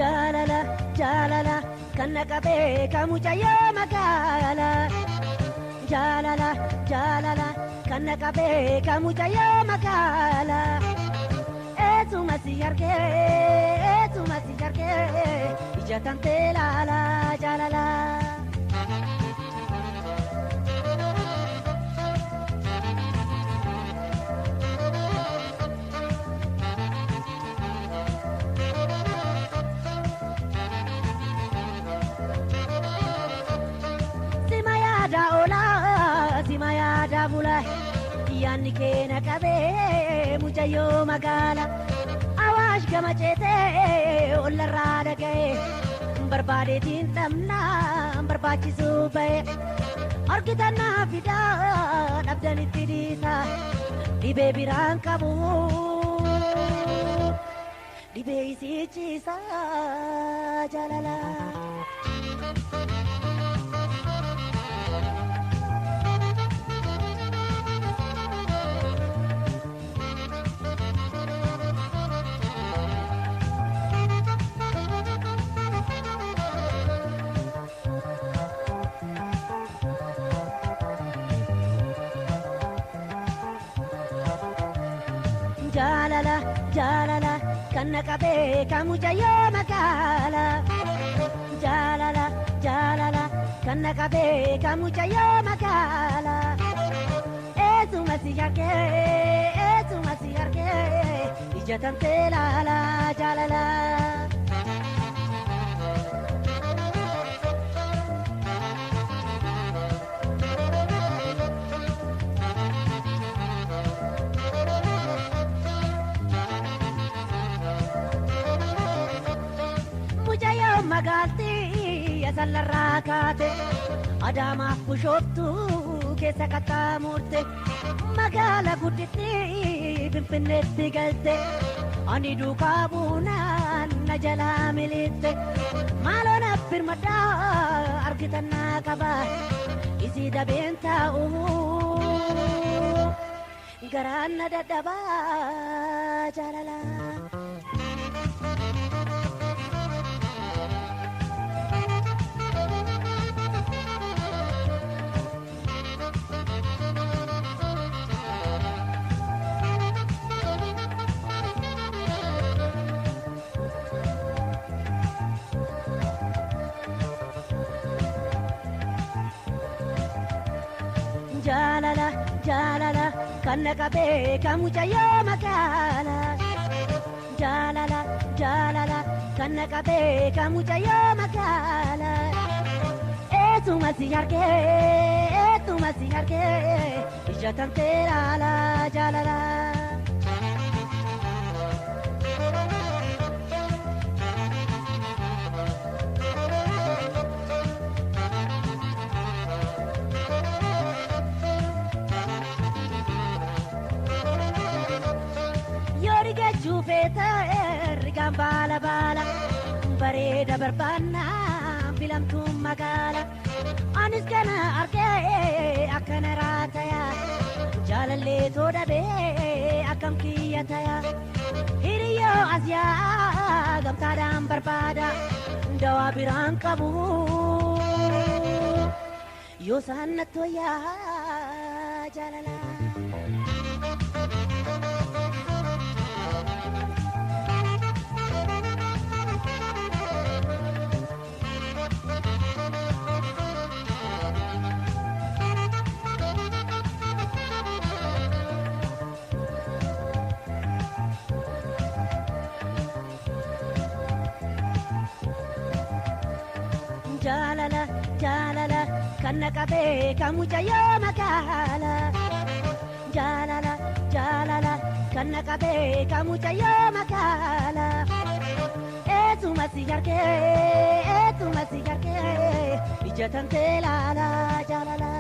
Jaalala jaalala kan na qabee kan mucayyoo magaala. Jaalala jaalala kan na qabee kan mucayyoo magaala. Eessuma si argee eessuma si argee ija tantee laala jaalala. Sima yaada oolaa sima yaada bulaa yaanni keena qabee mucayyoo magaala. Awaash gama ceetee ollarraa dhaga'ee barbaadeetiin dhabnaa barbaachisuu ba'e. Argitan naa fidaa dhabdanitti dhiisa dhibee biraan qabu dhibee isii ciisa jaalala. Jaalala jaalala kan na qabee kan mucayyoo magaala. Jaalala jaalala kan na qabee kan mucayyoo magaala. Eessuma si argee eessuma si argee ija tantee laala jaalala. Mucayyoo magaaltii asallarraa kaate Adaamaaf Bishooftuu keessa qaxxaamurte magaala gudditti Finfinneetti galte ani duukaa buunaan na jalaa militte maaloo na birmadhaa argitan naa qaba isii dabeen taa'u garaan na dadhabaa jaalala. Jaalala jaalala kan na qabee kan mucayyoo magaala. Jaalala jaalala kan na qabee kan mucayyoo magaala. Eessuma si argee eessuma si argee ija tantee laala jaalala. Yoo rigachuu feete rigaan baala baala bareeda barbaannaa filamtuun magaala. Anis kana argee akkana raataya jaalallee too dhabee akkam kiyya taya. Hiriyyoo as yaa gamtaadhaan barbaada dawaa biraan qabu yoo isaan natti wayyaa jaalala. Jaalala jaalala kan na qabee kan mucayyoo magaala. Jaalala jaalala kan na qabee kan mucayyoo magaala. Eessuma si argee eessuma si argee ija tantee laala jaalala.